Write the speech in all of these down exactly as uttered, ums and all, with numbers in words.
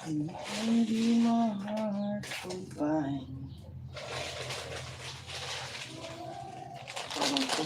Hindi ma-heart confine. Ano to?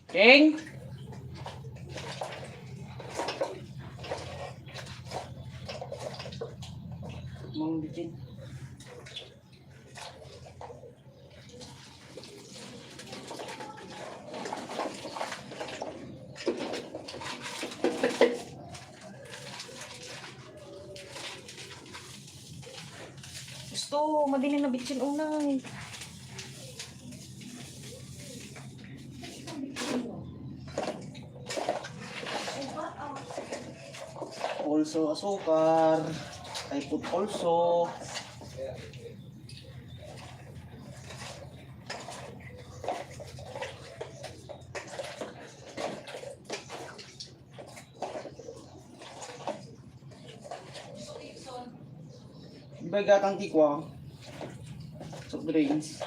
King? Mang bitin. Gusto, madini na bitsin unay. Also asukar. I put also. Imbay gatang tikwa. Soft drinks.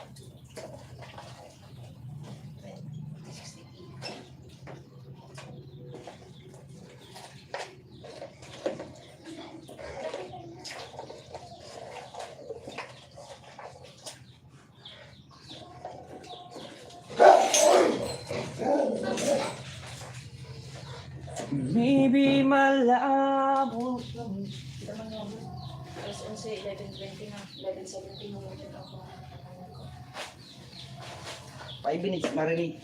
Maybe malabo kami. Alas onse, eleven twenty na. Eleven seventeen na ulit ako. Five minutes, marinate.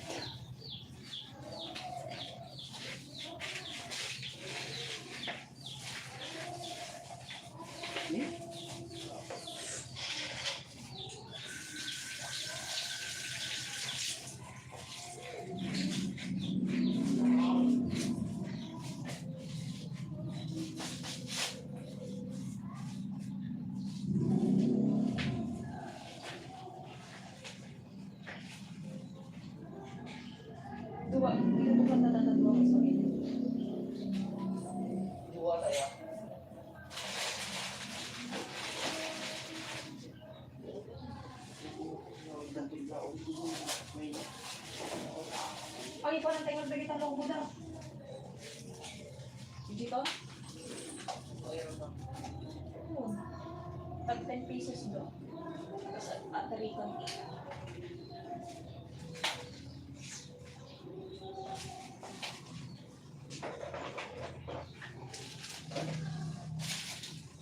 Dua, yung bukan na tatlo sa pamilya. Dua kaya? Ay, parang tayo magbigay ng longgo daw. Digital? Oo. Tag ten pesos do. Tapos at, at recon.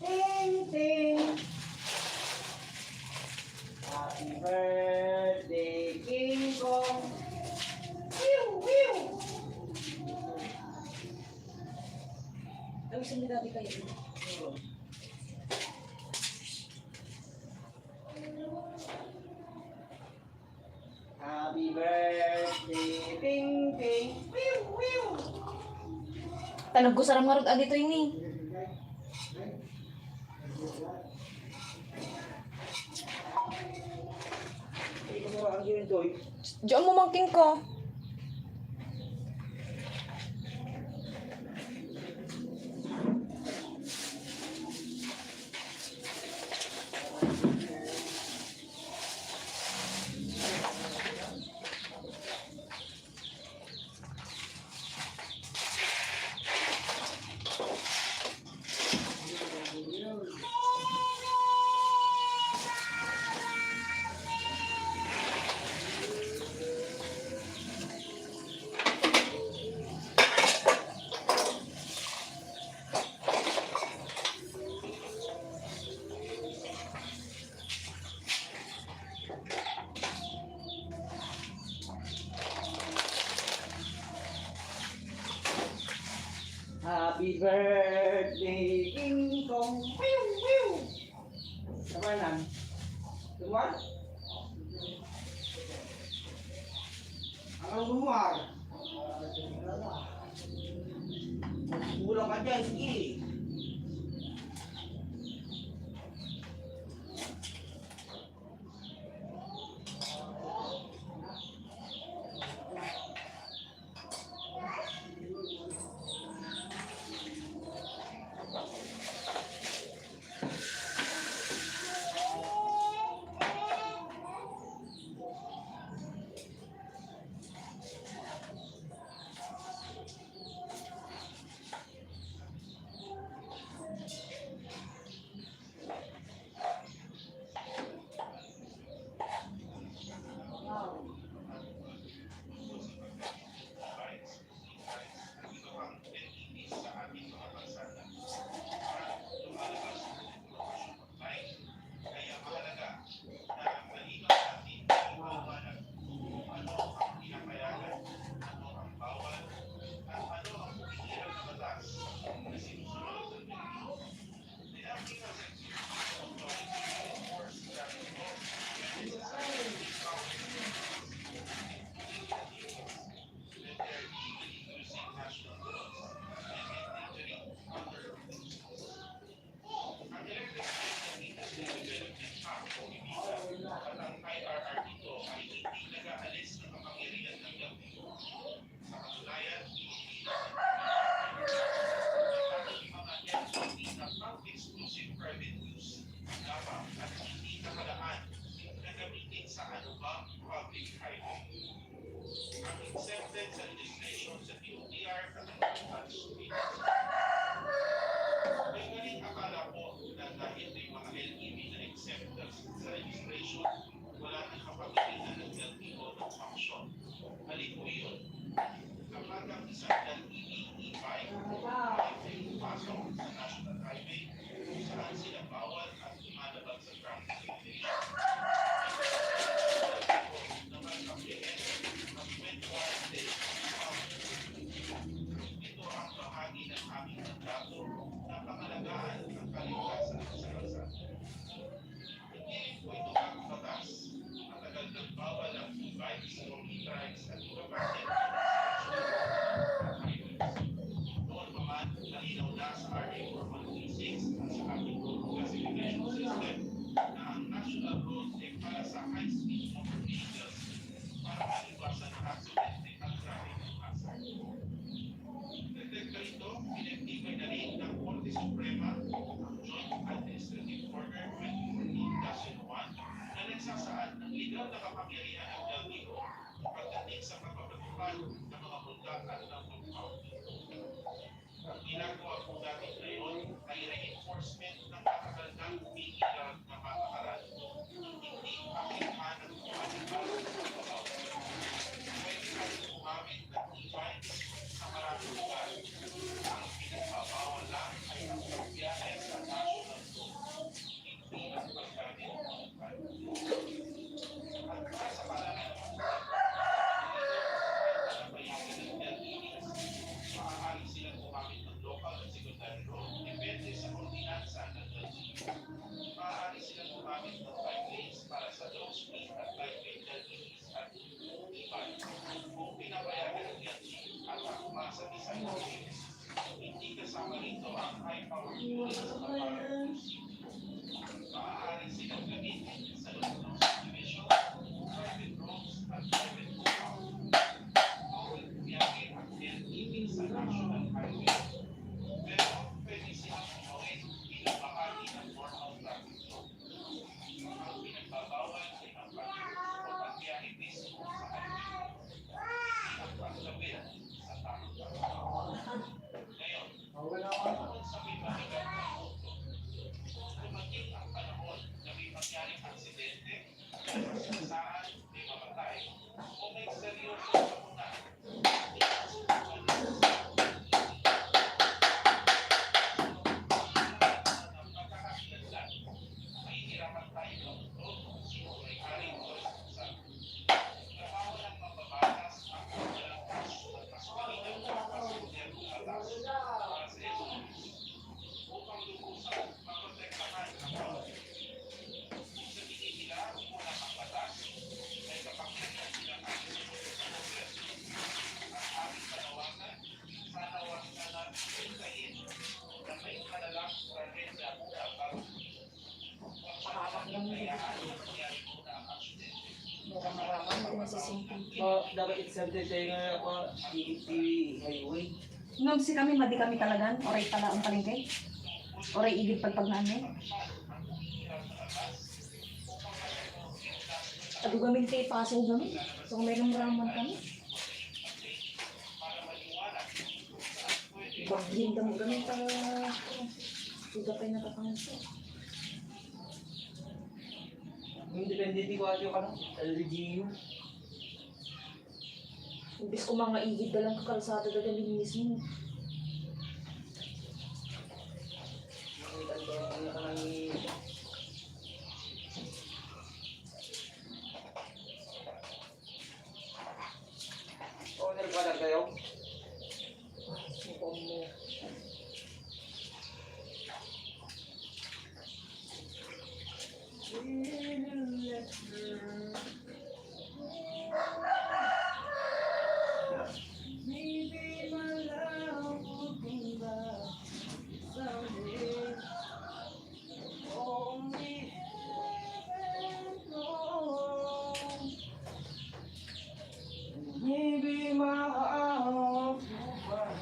Ting, ting. Happy birthday, King Kong. Wiu, wiu. Ay, gusto ni Daddy kayo. Happy birthday, Ping Ping. Wiu, wiu. Talagko saram ngarud a ditoy ni. Diyan mo mangking ka. Happy birthday, King Kong. Piu, piu. Kabanan. Semua? Ang lumuar. Kulang ka dyan, sige. Ang exempted sa registration sa D O T R at ang Kaya ngunit akala ko na dahil may mga L E V na exempted sa registration, wala nang kapabilidad ng L T O ng function. Mali po yun. Kapag ang isang L E V e-bike ay may pasok sa National Highway kung saan sila bawal at lumalabag sa Ito ang bahagi ng aming mandato na pangalagaan ang kaligtasan sa kalsada. Hindi rin po ito batas. Matagal nang bawal ang e-bikes o e-trikes at iba pa. Noon pa man, malinaw na sa R A four one three six at sa ating Road Classification System na ang National Road ay para sa high-speed motor vehicles para maiwasan ang aksidente at traffic hazard. Dagdag pa rito, pinagtibay na rin ng Korte Suprema ang Joint Administrative Order twenty fourteen dash zero one na nagsasaad ng legal na kapangyarihan ng L T O pagdating sa pagpapatupad ng mga multa at ng compound. Ang ginagawa po natin ngayon ay reinforcement ng matagal nang pinigilan na patakaran. Hindi apektahan ng mga pagbabago. Pwede pa rin gumamit ng e-bikes sa maraming lugar. Ang pinagbabawal lang ay ang pagbiyahe sa national road. Maaari silang gumamit ng bike lanes para sa low speed at light vehicle at iba. Kung pinapayagan ng L G at ang masa design, hindi kasama rito ang high power units na para Maaari silang gamitin sa loob ng subdivision, private roads, at private compound. Bawal bumiyahe ang L E V sa National Highway, pero pwede silang tumawid bilang bahagi ng normal traffic flow. Ang pinagbabawal ay ang pag-, o pagbiyahe mismo sa highway. Ang pagtawid sa tamang paraan. Ngayon, bukod sa may mabigat na punto, dumating ang panahon na may mangyaring aksidente, may masagasaan, may mamatay, o may seryosong sakuna, hindi na subukan ng Sante tayo nga ako, igit ti highway. Ngem sikami, madi kami talagan, oray pala ang palengke. Oray igid pagpagnaanmi. Adu gamin ti paso gamin. So, may ramraman kami. Bagyan damo gamin ta, suda pay nakakangso. Yung depende ti kuwatyo ka, no? L G U. Imbes ko mangaigid da lang ka kalsada da gamin mismo. Nakita ko ang nakanang ni Owner ka lang kayo? Mukhang mo. Maybe my love will come back someday. Only heaven knows. Maybe my heart will find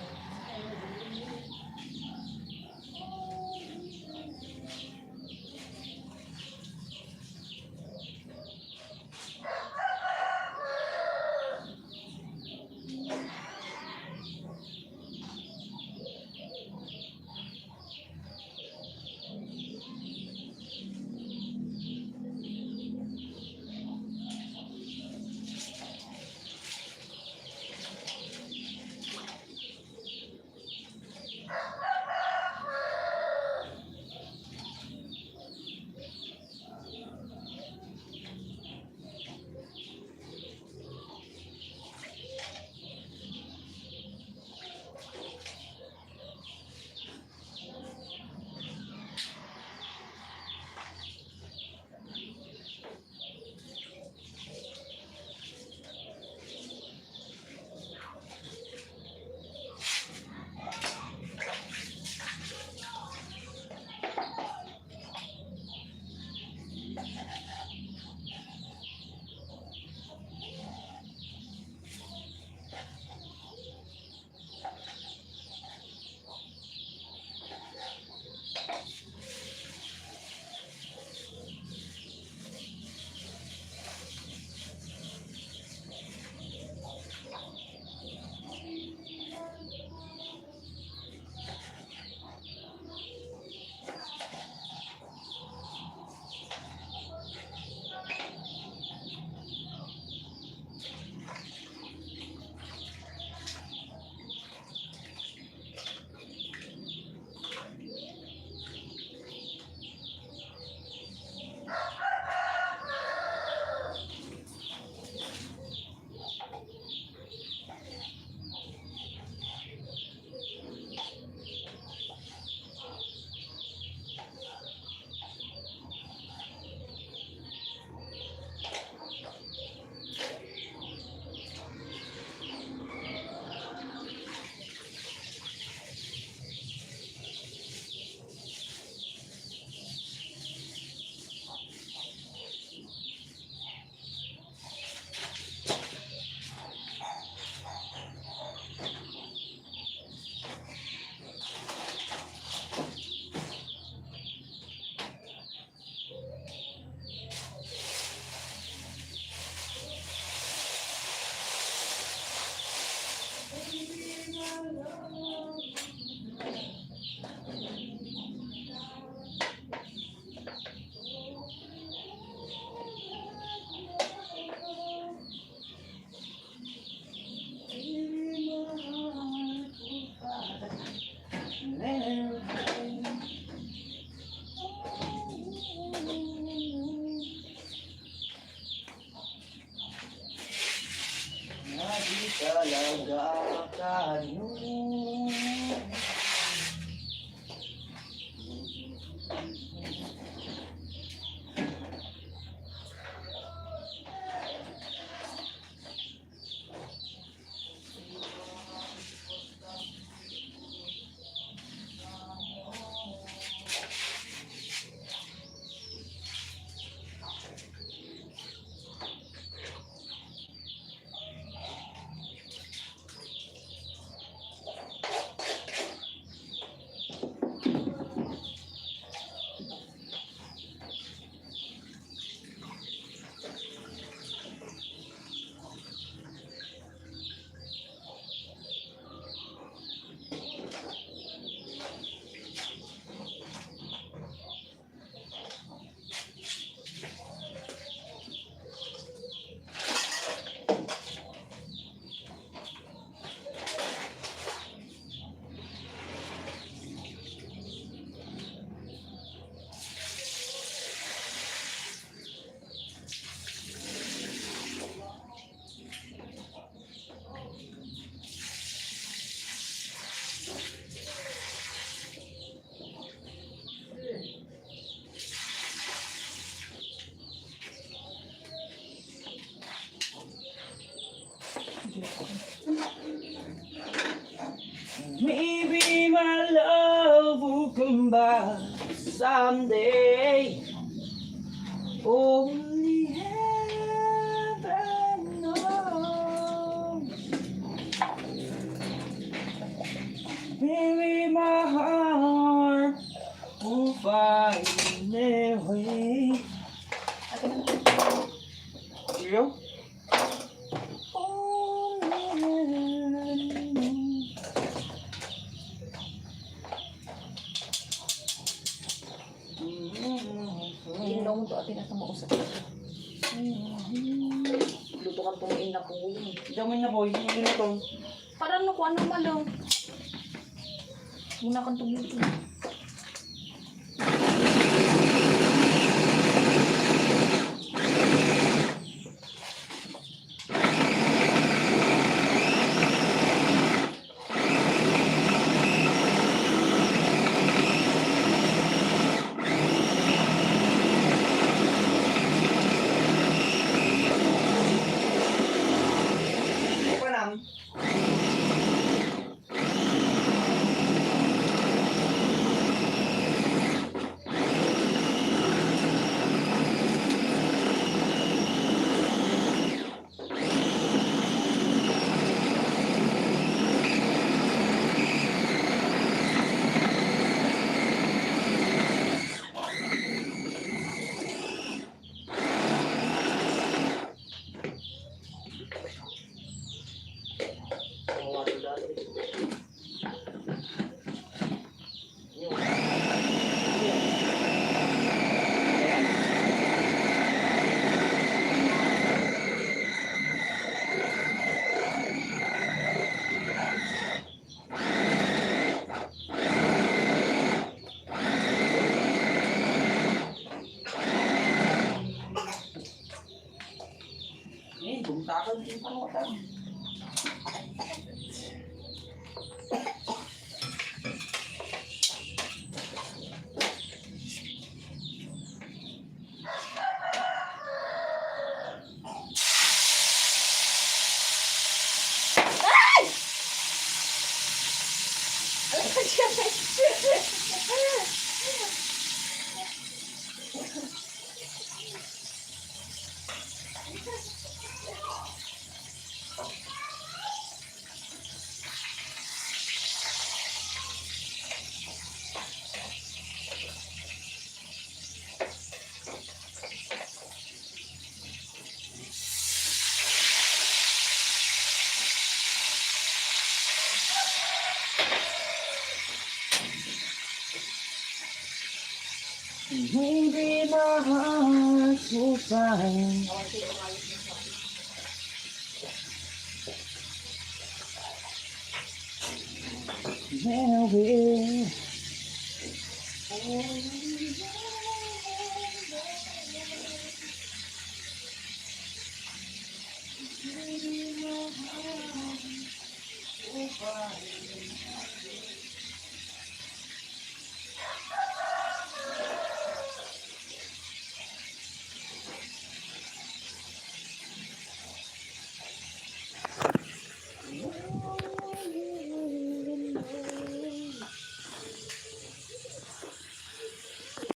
Nga di talaga kano. Maybe my love will come back someday. Only heaven knows. Maybe my heart will find a way. Hello? Inlong to, ate, na sa mausap. Luto kan to, inna ko. Damo na, boy. Hindi na to. Para no, kung ano malo. Muna kang tugluto. Eh, bumtakan din pangutang. Maybe my heart will find Maybe.